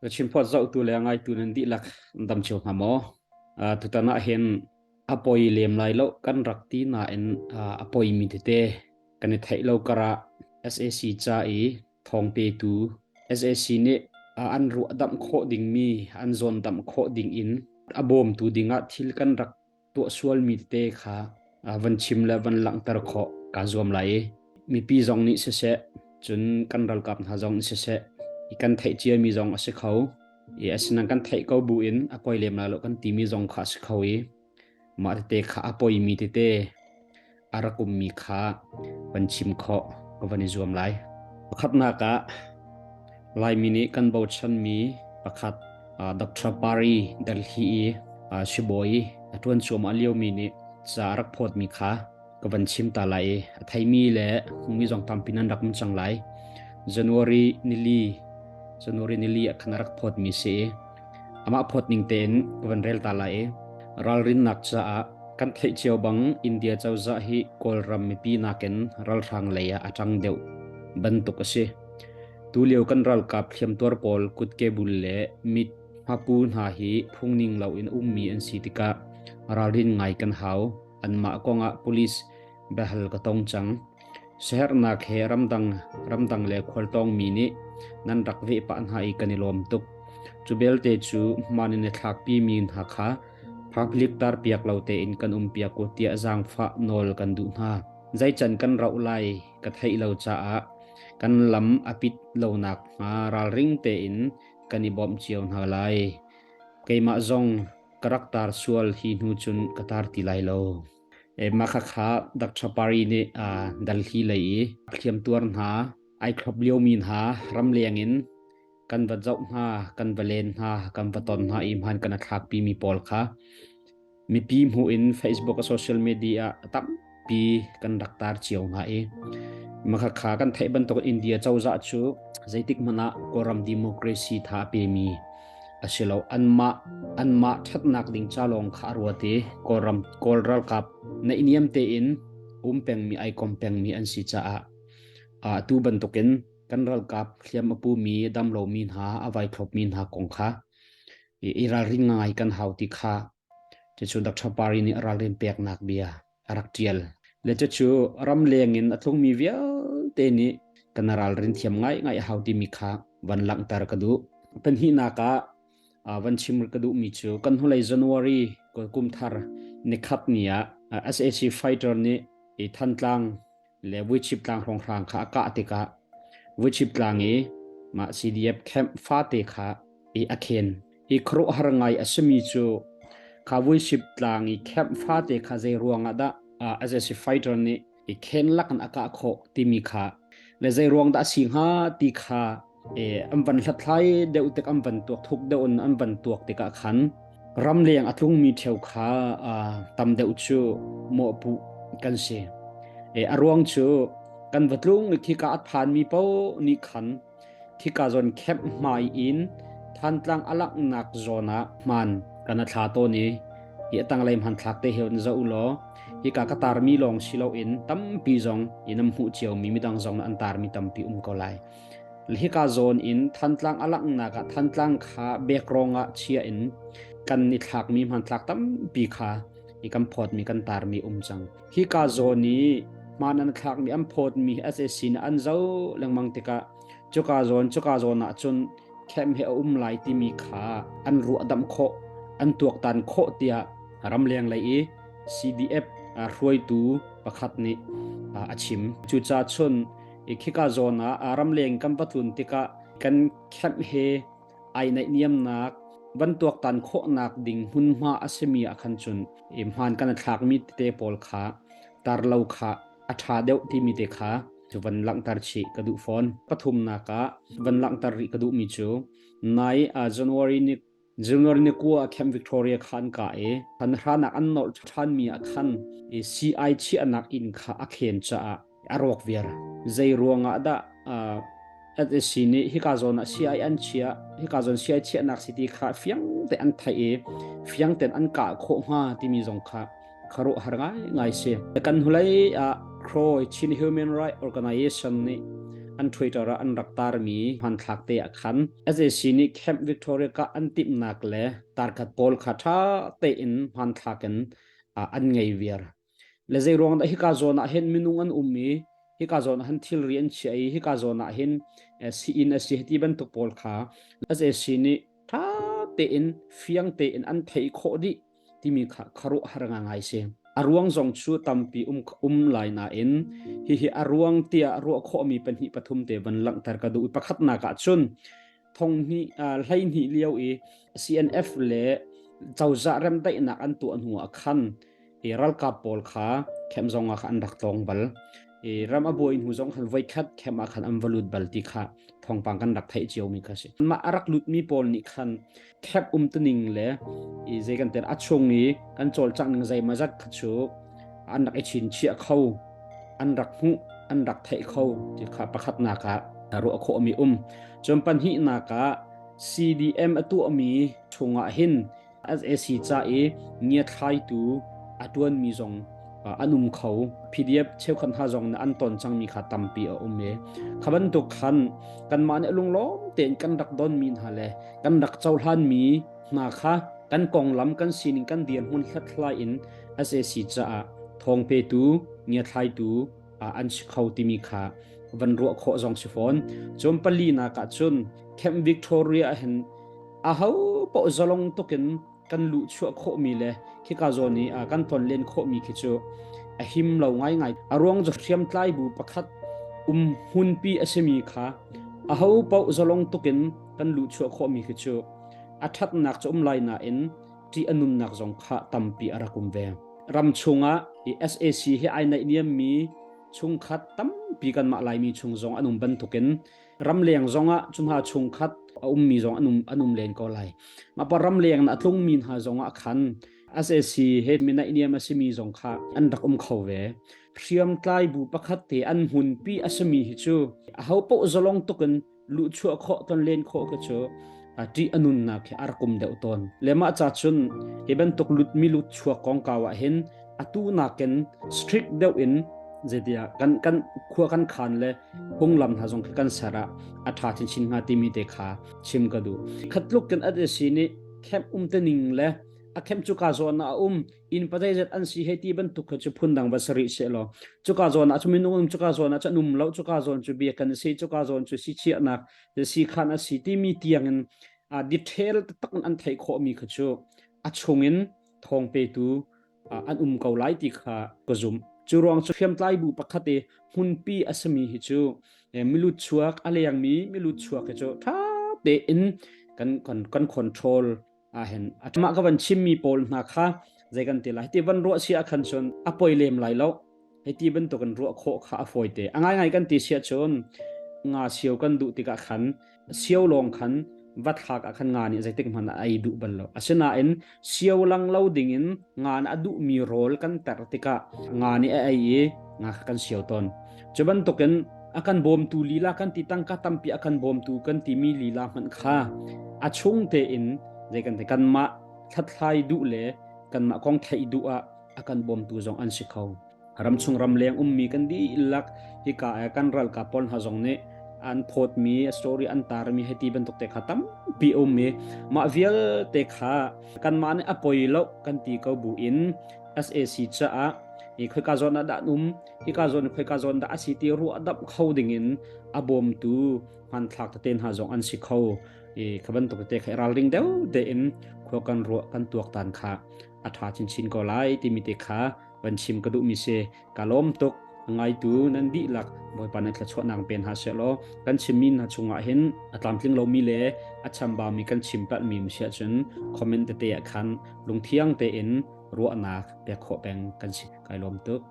Chinphawt zohtu le ngaitu nan dihlak dam cio hnga maw? Tutan ah hin a poi lem lai lo kan rak ti nain a poimi tete kan i theih lo karah SAC ca i thawng petu SAC nih an ruahdamh khawh dingmi an zawndamh khawh ding in a bawmtu dingah thil kan rak tuah sualmi tete kha van chim le van langhter khawh kaa zuam lai i mipi zong nih siseh cun kan ralkap hna zong nih siseh i kan theih ciami zong a si kho i asinain kan theih ko bu in a poi lem lai lo kan timi zong kha a si kho i mah tete kha a poimi tete a rak ummi kha van chim khawh ka van i zuam lai. Pakhatnak ah Laimi nih kan bochanmi pakhat Dr. Pari Delhi i sibawi a ṭuan cuahmah liomi nih ca a rak phawtmi kha ka van chim ta lai i a theimi le hmumi zong tampi nan rak um cang lai. January nili January nili ah khan a rak phawtmi si i amah phawt ning tein ka van rel ta lai i ralrinnak caah kan theih cio bang India cozah hi Kawlram mipi nakin ralhrang lei ah a ṭang deuh bantuk a si. Tulio kan ralkap hliamtuar pawl kutke bul le mit hmapu hna hi phungning loin ummi an si tikah ralrin ngai kan hau. Anmah kongah police biahal ka tong cang. Siaherhnak he ramdang ramdang le khualtawngmi nih nan rak veh pah hna i kan i lawm tuk. Cu belte cu hmaan in i thlakpimi hna kha public tarpiak lo tein kan umpiak u tiah zaangfah nawl kan duh hna. Zeican kan rauh lai ka theih lo caah kan lam a pit lonak hnga ralring tein kan i bawmh cio hna lai. Keimah zong ka rak tar sual hi hnu cun ka tar ti lai lo. E, mah khakha Dr. Pari nih Delhi lei i hliamtuar hna ai thlop liomi hna ramleng in kan va zoh hna, kan va len hna, kan va ton hna i hman kan a thlakpimi pawl kha mipi hmuh in Facebook social media ah tampi kan rak tar cio hna i makhakha kan theih bantuk India cozah cu zeitik hmanh ah Kawlram democracy tha a pemi a si lo anmah anmah ṭhatnak ding ca lawng kha a ruat i Kawlram Kawl ralkap naihniam tein um pengmi ai kom pengmi an si caah atu bantukin kan ralkap hliam a pumi dam lomi hna a vai thlopmi hna kong kha i ralring ngai kan hau ti kha cucu Dr. Pari nih ralrin peknak bia a rak ṭial. Le cucu ramleng in a tlungmi vialte nih kan ralrin thiam ngaingai a hau timi kha van langhter ka duh. Pahnihnak ah van chim ka duhmi cu kan hnulei January kum thar nikhat ni ah SAC fighter nih i Thantlang le Vuichip tlang hrawnghrang kha a kah tikah Vuichip tlang i mah CDF camp fate kha i a khen. I khuaruahhar ngai a simi cu kha Vuichip tlang i camp fate kha zei ruang ah dah SAC fighter nih i khen lakin a kah khawh timi kha le zei ruang dah a si hnga ti kha an van hlathlai deuh tik an van tuak thuk deuh in an van tuak tikah khan ramleng a tlungmi ṭheu kha tam deuh cu mawhpuh kan si. A ruang cu kan va tlung i khika a phanmi paoh nih khan khika zawn camp hmai in Thantlang a langhnak zawn ah hmaan kan a thla tawn i hi a tanglei hmanthlak te hi on zoh u law hika ka tarmi lawng si loin tampi zong in an hmuh ciomi midang zong an tarmi tampi um ko lai. Hika zawn in Thantlang a langhnak ah Thantlang kha bekrawng ah chia in kan i thlakmi hmanthlak tampi kha i kan phawtmi kan tarmi um cang. Hika zawn i hmaan an thlakmi an phawtmi SAC nih an zoh lengmang tikah cuka zawn cuka zawn ah cun khem he a um lai timi kha an ruahdamh khawh an tuaktan khawh tiah ramleng lei i CDF hruaitu pakhat nih a chim. Cucaah cun I khika zawn ah ramleng kan va tlun tikah kan camp he ai naihniamnak van tuaktan khawhnak ding hmunhma a simi ah khan cun i hmaan kan thlakmi tete pawl kha tar lo kha a ṭha deuh timi te kha cu van langhter chih ka duh fawn. Pathumnak ah van langhter rih ka duhmi cu nai January ni January ni kua ah Camp Victoria kha an kah i an hranak an nolh ṭhanmi ah khan i CI chiahnak inn kha a khen caah a rawk viar. Zei ruangah dah SAC nih hika zawn ah CI an chiah, hika zawn CI chiahnak si ti kha fiang te an theih i fiang tein an kah khawh hnga timi zong kha khuaruahhar ngaingai si. Kan hnulei ah CROI Chin Human Rights Organization nih an Twitter ah an rak tarmi hmanthlak te ah khan SAC nih Camp Victoria kah an timhnak le tarkhat pawl kha ṭha tein hmanthlak in an ngei viar. Le zei ruang dah hika zawn ah hin minung an um i hika zawn ah hin thilri an chiah i hika zawn ah hin sii-inn a si ti bantuk pawl kha SAC nih ṭha tein fiang tein an theih khawh dih timi kha khuaruahhar ngai si. A ruang zong cu tampi um, um lai nain hihi a ruang tiah ruah khawhmi pahnih pathum te van langhter ka duh. Pakhatnak ah cun thonghnih 12 lio i CNF le cozah remdaihnak an tuah hnu ah khan i ralkap pawl kha camp zong ah khan an rak tlawng bal. I ram a buai hnu zong khan voikhat camp ah khan an va lut bal ti kha thawngpang kan rak theih cio mi kha si. Mah a rak lut mi pawl nih khan camp um tuning le i zei kan tel a chung i kan cawlcangh ning zeimawzat kha cu an rak i chinchiah kho an rak hmuh an rak theih kho ti kha pakhatnak ah ruah khawhmi um. Cun pahnihnak ah CDM a tuahmi chungah hin SAC ca i ngiathlaitu a ṭuanmi zong an um kho. PDF cheukhat hna zong nih an ton cangmi kha tampi a um i kha bantuk khan kanmah nih lunglawm tein kan rak donmi hna le kan rak cohlanmi hna kha kan konglam kan sining kan dirhmun hlathlai in SAC caah thawngpetu ngiathlaitu an si kho timi kha van ruah khawh zong si fawn. Cun palinak ah cun Camp Victoria ah hin aho paoh zalong tukin kan luh chuah khawhmi le khika zawn i kan ton len khawhmi khi cu a him lo ngaingai. A ruang cu hriamtlai bu pakhat um hmunpi a simi kha aho paoh zalong tukin kan luh chuah khawhmi khi cu a ṭhatnak cu um lai nain ṭih a nunnak zong kha tampi a rak um ve. Ram chungah i SAC he ai naihniammi chungkhat tampi kanmah Laimi chung zong an um bantukin ramleng zongah cu hna chungkhat a ummi zong an um, an um len ko lai. Mah pa ramleng na a tlungmi hna zongah khan SAC he mi naihniam a simi zong kha an rak um kho ve. Hriamtlai bu pakhat te an hmunpi a simi hi cu aho paoh zalong tukin luhchuah khawh ton len khawh kha cu ṭih a nunnak hi a rak um deuh tawn. Le mah ca cun hi bantuk lut mi lut chuak kongkau ah hin atu nakin strict deuh in zeitiah kan kan khua kan khan le phunglam hna zong kan ser ah a ṭha chinchin hnga timi te kha chim ka duh. Khatluk kan at si nih camp um te ning le a camp cu ka zawn ah a um inn pa zeizat an si hei ti bantuk kha cu phundang va sarih se law cuka zawn ah cu minung um cuka zawn ah cu an um lo cuka zawn cu biakinn a si cuka zawn cu si chiahnak si khan a si timi tiang in a detail taktak in an theih khawhmi kha cu a chungin thawng petu an um ko lai ti kha ka zumh. Cu ruang cu hriamtlai bu pakhat i hmunpi a simi hi cu milut chuak a lengmi milut chuak hi cu ṭha tein kan kan kan control ah hin mah ka van chimmi pawl hna kha zei kan ti lai ti van ruah si ah khan cun a poi lem lai lo hei ti bantuk in ruah khawh kha a fawi te a ngaingai kan ti sia cun nga sio kan duh tikah khan sio lawng khan va thlak ah khan nga nih zeitik hmanh ah ei duh bal lo asinain sio lang lo dingin nga nih a duhmi rawl kan ter tikah nga nih a ei i nga kha kan sio tawn cu bantukin a kan bawmtu lila kan ti tangka tampi a kan bawmtu kan timi lila hmanh kha a chung tein zei kan ti kanmah hlathlai duh le kanmah kong theih duh ah a kan bawmtu zong an si kho ramchung ramleng ummi kan dihlak hika kan ralkap pawl hna zong nih an phawtmi story an tarmi heti bantuk te kha tampi um i mah vialte kha kanmah nih a poi lo kan ti ko bu in SAC caah i khoika zawn ah dah an um hika zawn khoika zawn dah a si ti ruah damh kho dingin a bawmtu hmanthlak tete hna zong an si kho i kha bantuk te kha ralring deuh tein khua kan ruah kan tuaktan kha a ṭha chinchin ko lai timi te kha van chim ka duhmi si ka lawm tuk ngaitu nan dihlak Bawipa nih thluachuahnak pen hna seh law kan chimmi hna chungah hin a tlamtling lomi le a chambaumi kan chim palhmi um si ahcun comment tete ah khan lungthiang tein ruahnak pek khawh peng kan si kai lawm tuk.